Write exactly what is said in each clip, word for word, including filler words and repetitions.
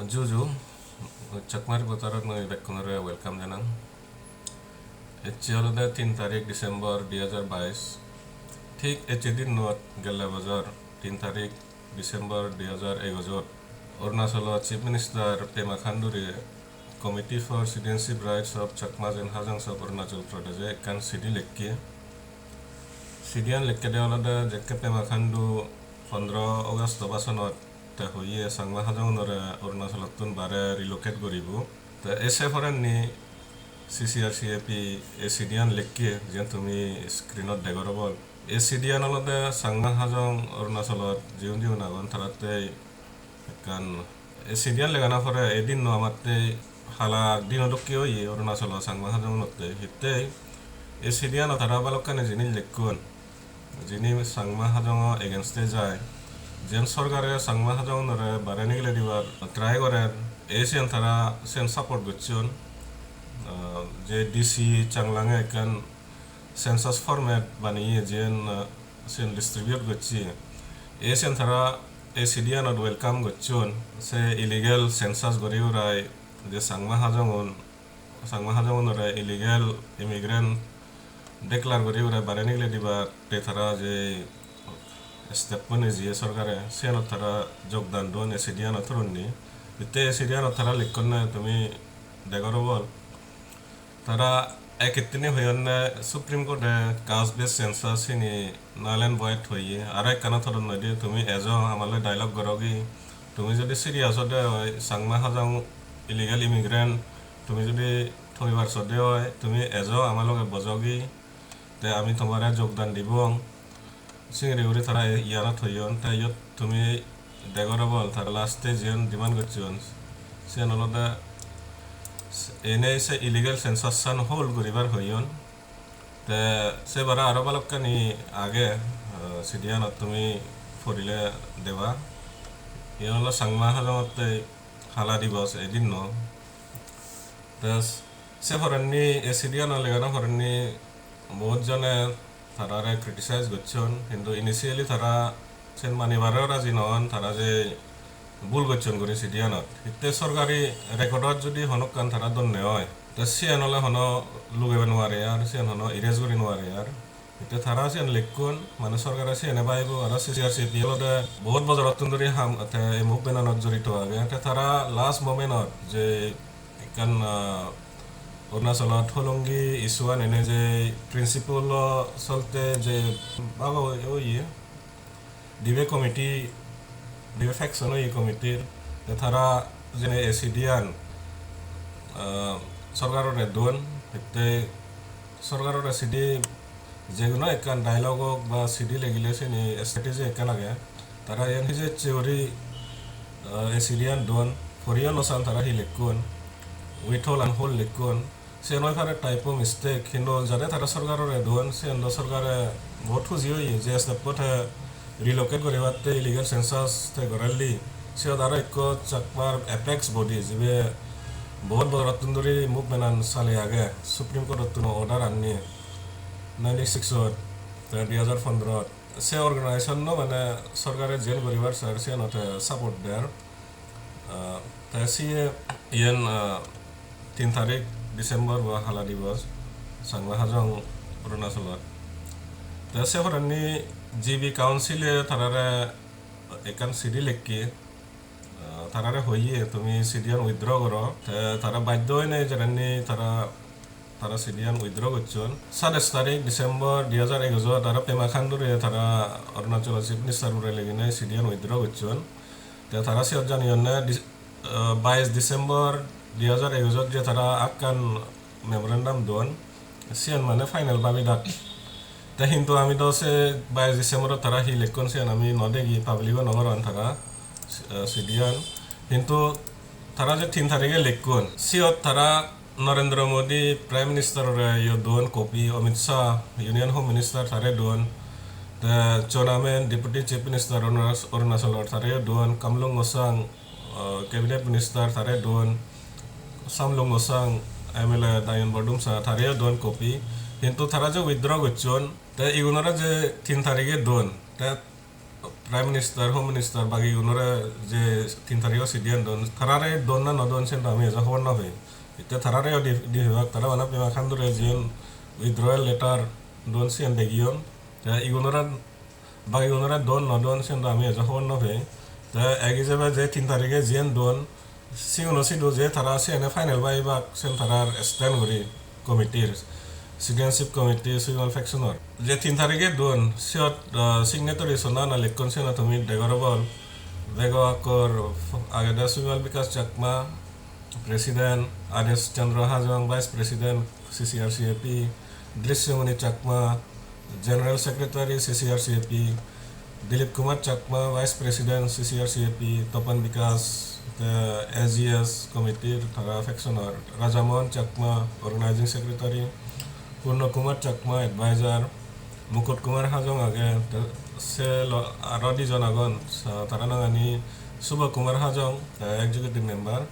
Juju, Chakma Reporter-ot mui bekkunore welcome janang. Ecche olode tin tarik December dui hajar bais. Thik ecche dinnot gelle bojor tin tarik December dui hajar egojot Arunachalor Chief Minister Pema Khandure Committee for Citizenship Rights of Chakmas and Hajongs of Arunachal Pradesh-e ekkan sidi lekke. Sidiyan lekkede olode jekke Pema Khandu pondro August-o bhasonot te hoye Changma Hajongunore Arunachalottun bare relocate guribo. Te e se porenni C C R C A P e sidiyan lekke, jiyan tumi screenot degor obol. E sidiyan olode Changma Hajong Arunachalot jiun jiun agon tarattei ekkan, e sidiyan legana pore e dinno amattei hala dino dokke oye Arunachalo Changma Hajongunottei. Hittei e sidiyanot tara balokkani jinis lekkon, jini Changma Hajongo against-e jai. Jiyan sorkare Changma Hajongunore bare nigile dibar try gorer, e siyan tara siyan support gocchon. Ah, je D C Changlang-e ekkan census format baneye, jiyan, ah, siyan distribute gocche. E siyan tara e sidiyanot welcome gocchon. Se illegal census guri gurai je Changma Hajongun, Changma Hajongunore illegal immigrant declare guri gurai bare nigile dibatte tara je step-un neje sorkare, siyanot tara jogdan don e sidiyanot through-ni. Hittei e sidiyanot tara likkonne tumi degor obol. Tara ek hitteni hoyonne Supreme Court-e caste based census sini null and void hoye. Aro ekkana todon hoide tumi ejo amar loi dialogue gorogi. Tumi jodi serious ode oi, Changma Hajong illegal immigrant, tumi jodi thoibar sode oi, tumi ejo amar loge bojogi. Te ami tomare jogdan dibong. Singiri guri tara iyanot hoyon, te iyot tumi degor obol, tara last-e jiyan demand gocchon, siyan olode s-, enei se illegal census-an hold guribar hoyon. Te se bara aro balokkani age, eh, sidiyanot tumi porile deba. Iyan olo Changma Hajongotte hala dibos edinno. Te s-, se porenni, e sidiyan legana porenni, bohut jone tarare criticize gocchon, hintu initially tara sen manibare raji non, tara je bul gocchon guri sidiyanot. Hitte sorkari record-ot jodi honokkan tara donne oi, te siyan ole hono lugebe nuare ar, siyan hono erase guri nuare ar. Hitte tara siyan lekkon, mane sorkare siyane baibo, aro C C R C P olode bohut bojorottun dhuri ham, te ei movement-anot jorito age. Te tara last moment-ot je ekkan, ah, Arunachalot Hollongi issue-an ene je principle-o solte je bago oye, dibe committee, dibe faction oye committee-r, te tara jene ei sidiyan, ah, sorkarore don, hitte sorkarore sidi jekono ekkan dialogue ok ba sidi legile sini strategy ekkan age. Tara iyan hijecche guri, ah, ei sidiyan don, poriyo no san tara hi lekkon, withhold and hold lekkon. Siyan oi pare type-o mistake, hintu jade tara sorkarore don, siyan do sorkare bohut huji oye je step-ot te relocate guribatte illegal census te gorelli. Siyot aro ekko Chakmar apex body, jibe bohut bojorottun dhuri movement-an sale age, Supreme Court-ottun order anni ninety-six-ot, te dui hajar pondrot. Se organization-no mane sorkare jiyen guribar sar, siyanotte support der. Ah, te siye iyen, ah, tin tarik December bo hala dibos, Changma Hajong Arunachalot. Te se porendi G B Council-e tarare ekkan sidi lekke, ah, tarare hoye, "Tumi sidiyan withdraw goro." Te tara baddho oinei jerenni tara tara sidiyan withdraw gocchon. Sadais tarik December dui hajar egojot aro Pema Khandure tara Arunachal Chief Minister ure leginei sidiyan withdraw gocchon. Te tara siyot janiyonne dis-, ah, bais December dui hajar egojot je tara ekkan memorandum don, siyan mane final babi dak. Te hintu ami do se bais December-ot tara hi lekkon siyan ami no degi, public-o no goron tara, ah, sidiyan. Hintu tara je tin tarige lekkon, siyot tara Narendra Modi Prime Minister-ore yo duon copy, Amit Shah Union Home Minister tare duon, te Chowna Mein Deputy Chief Minister Arunach-, Arunachalor tare yo duon, Kamlung Mosaing, uh, Cabinet Minister tare duon, Samlung Mosaing M L A Dayun Bordumsa tare yo duon copy, hintu tara je withdraw gocchon, te igunore je tin tarige duon, te Prime Minister, Home Minister, bagigunore je tin tarigo sidiyan don, tarare don na no don, sen to ami ejo hobor no pei. Itte tarare di, di pebak, tara bana Pema Khandu re jiyen withdrawal letter don, siyen degiyon. Te igunore, bagigunore don no don, sen to ami ejo hobor no pei. Te ek ijebe je tin tarige jiyen don, siguno sidu je tara siyene final baibak, sen tarar stand guri committee-r, citizenship committee, Suimal faction-or. Je tin tarige don, siyot, ah, signatory sona na lekkon, siyeno tumi degor obol. Bego akkor agede Suimal Bikash Chakma, President, Adesh Chandra Hajong, Vice President, C C R C A P, Drishyamani Chakma, General Secretary, C C R C A P, Dilip Kumar Chakma, Vice President, C C R C A P, Topan Bikash, te A G S committee-r tara faction-or, Raja Mohan Chakma, Organizing Secretary, Purno Kumar Chakma, Advisor, Mukut Kumar Hajong age, te se lo-, aro dijon agon, sa-, tara nangani Subha Kumar Hajong, te Executive Member,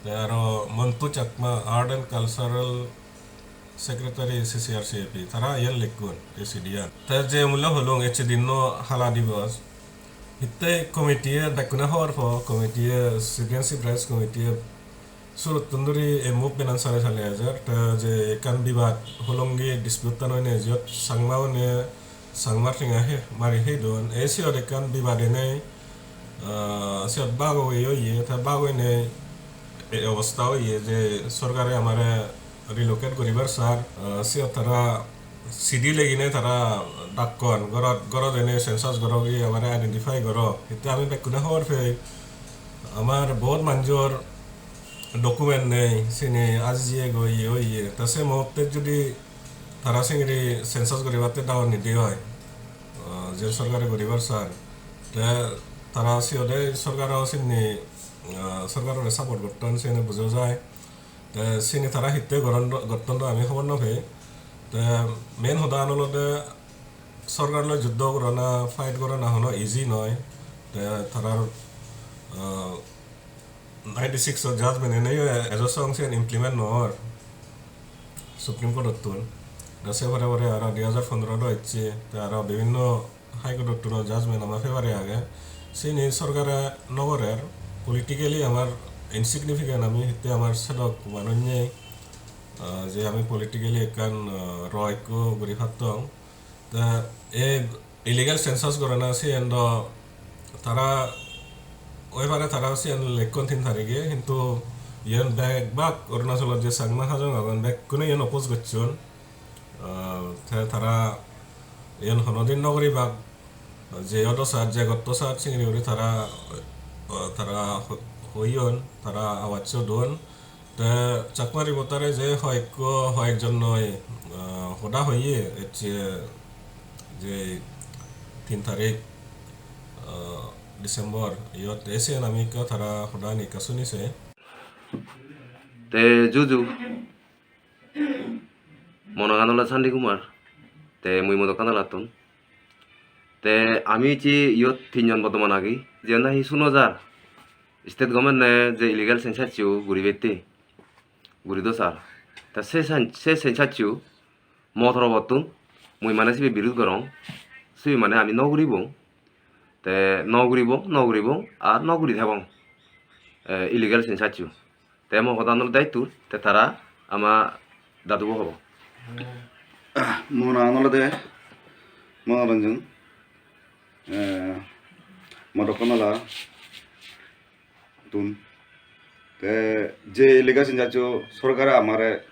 te aro Montu Chakma, Art and Cultural Secretary, C C R C A P, tara iyen lekkon, ei sidiyan. Te je mui loi holung, ecche dinno hala dibos. Hitte committee-e bekkune hobor po, committee-e, Citizenship Rights Committee-e surottun duri ei movement-an sale sale ejer. Te je ekkan bibad holongi dispute-an oine, jiyot Changma-une Changmar tenga he, mari hei don. Ei siyot ekkan bibad enei, ah, siyot bag oye oye, te bag oinei ei obosta oye je sorkare amare relocate guribar sar, ah, siyot tara sidi legine tara dakkon, gorot, gorot ene census goro gi amare identify goro. Hitte ami bekkune hobor pei, amar bahut manjor document nei, sini aji jiye goi, iye oye. Ta se muhutte judi tara singiri census guribatte dagon nidi oi, ah, je sorkare guribar sar, te tara siyode sorkaro sinni, ah, sorkarore support gotton, siyeni bujo jai. Te sini tara hitte goron do, gotton do ami hobor no pei. Te main hodan olode sorkar loi juddo gorana, fight gorana hono easy noi. Te tarar, ah, ninety-six o judgment eneyo ejo song siyen implement no or Supreme Court-ottun. Te se pore pore aro dui hajar pondro do ecche, te aro bibinno High Court-ottuno judgment ama favor-e age. Sini sorkare no gorer, politically amar insignificant, ami hitte amar sedok manuj nei, ah, je ami politically ekkan, ah, ro ekko guri pattong. Te ei illegal census gorana siyen do tara oi pare tara siyen lekkon tin tarige, hintu iyen bek bak Arunachalot je Changma Hajong agon bekkune iyen oppose gocchon. Ah, te tara iyen honodin no guribak, je odo sat, je gotto sat singiri guri tara, ah, tara ho-, hoyon, tara awajjo don. Te Chakma Reporter-e je hoyekko, hoyekjon noi, ah, hoda hoye ecche je tin tarik, ah, December, iyot te siyen ami ekka tara hodani ekka suni se. Te juju, mo nangan ole Santi Kumar, te mui Modokkanalattun. Te ami ecche iyot tinjon bortoman agi, jiyen nahi suno jar state government-e je illegal census-o guribette, guri do sar. Te se cen-, se census-o mo torobottun mui mane sibe birud gorong, sibe mane ami no guribong. Te no guribong, no guribong, ar no guri thebong, eh, illegal census-o. Te mo hodan olode ittur, te tara ama dadubo hobo. Mo nangan olode Monoranjan, eh, Modokkanala tun. Te je illegal census-o sorkare amare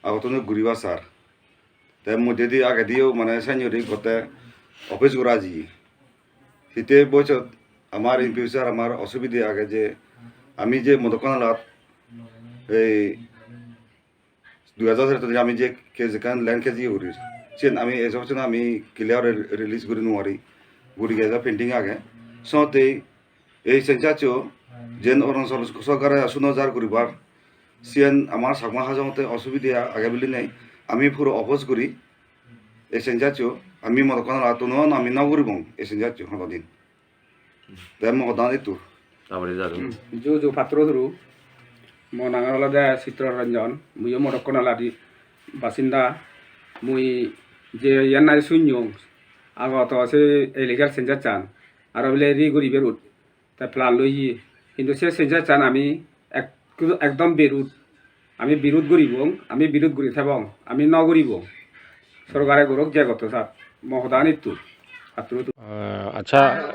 agottun guribar sar. Te moddedi agediyo mane sennye guri gotte office gora jiye. Hitte bojot amar in future amar osubide age je ami je Modokkanalat ei dui hajar sero ami je case ekkan land case iye gurir, siyen ami ejo pojjonto ami clear re-, release guri nw pari, guri ejo pending age. Sottei ei census-o jen Arunachal sorkare suno jar guribar, siyen amar Chakma Hajongotte osubide age bilinei ami puro oppose guri ei census-o, ami Modokkanalattuno ami no guribong ei census-o honodin. Te mo hodan ittur. Tabari jadon. Ju ju patturu turu. Mo nangan olode Chitro Ranjan, muiyo Modokkanaladi basinda. Mui je iyan nahi sunyong, agoto se illegal census-an. Aro bile ri guriber ut. Te plan loye. Hintu se census-an ami ek-, ekdom birud. Ami birud guribong, ami birud guri thebong, ami no guribong. Sorkare gorok je gotto sat, mo hoda ani ittu. Atturu tu- Ah, accha,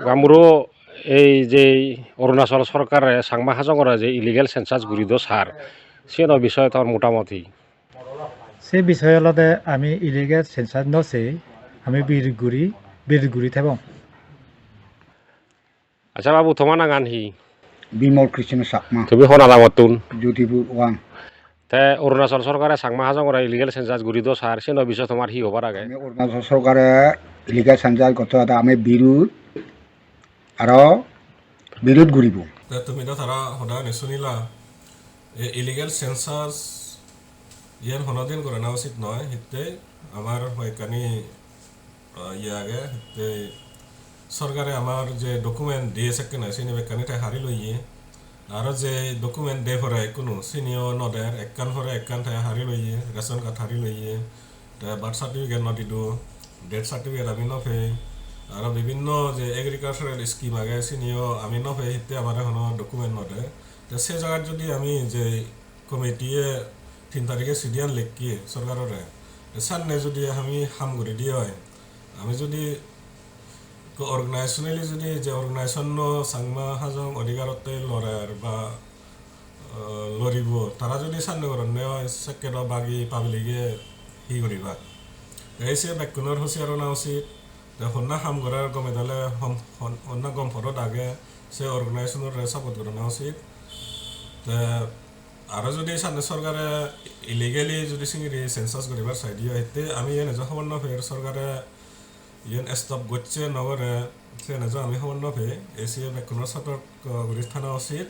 gaonburo, ei je Arunachal sorkare Changma Hajongore je illegal census guri do sar, siyeno bisoye tor motamot hi? Se bisoye olode ami illegal census no sei, ami birud guri, birud guri thebong. Accha babu, toma nangan hi? Bimol Krishna Chakma. Tumi hon adamottun? Jyotipur one. Te Arunachal sorkare Changma Hajongore illegal census guri do sar, siyeno bisoye tomar hi hobar age? Ami Arunachal sorkare illegal census gotto ada ami birud, aro birud guribo. Te tumi do tara hodani sunila. Ei illegal census iyen honodin gorana usit noi, hittey amar hoyekkani, ah, iye age, hittey sorkare amar je document diye sekkene sini bekkani te hari loye. Aro je document de pore ikkunu siniyo no der, ekkan pore ekkan te hari loye, ration card hari loye, te birth certificate no dido, death certificate ami no pei, aro bibinno je agricultural scheme age siniyo ami no pei, hittey amare hono document no de. Te se jagat jodi ami je committee-e tin tarige sidiyan lekke sorkarore, te sanne jodi ami ham guri diye oi, ami jodi ekko organizationally jodi je organization-no Changma Hajong odhigarotte lorer ba, eh, loribo, tara jodi sanne goronne oi, sekke do bagi public-e hi guribak? Te se bekkunor husiar ona usit. Te honna ham gorer gome dale hom-, hon-, honna gom porot age, se organization-ore support gorana usit. Te aro jodi sanne sorkare illegally jodi singiri census guribar saide oi, hitte ami iyen ejo hobor no per, sorkare iyen stop gocche no gore, siyen ejo ami hobor no pei. Ei siye bekkunor sotorko guri thana usit,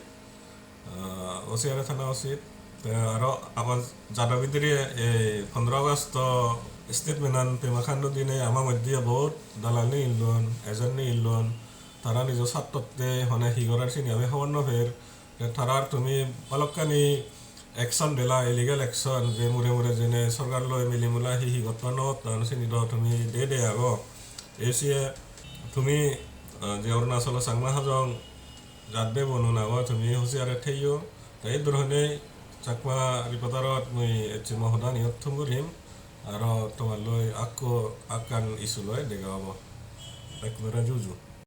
ah, O C R-e thana usit. Te aro abar jado bidire ei pondro August-o statement-an Pema Khandu dine ama moddye bohut dalal nigillon, agent nigillon, tara nijo sartotte hone hi gorer sini ami hobor no per. Te tarar tumi balokkani action dela, illegal action, je mure mure jene sorkar loi mili mula hi hi gotton no gotton, sini do tumi de de ago. Ei siye tumi, ah, je Arunachalo Changma Hajong jat bebonun ago, tumi husiare theyo. Te iddur honei Chakma Reporter-ot mui ecche mo hodani iyot thum gurim. Aro tomar loi akko akkan issue loi dega obo. Ekkunore juju.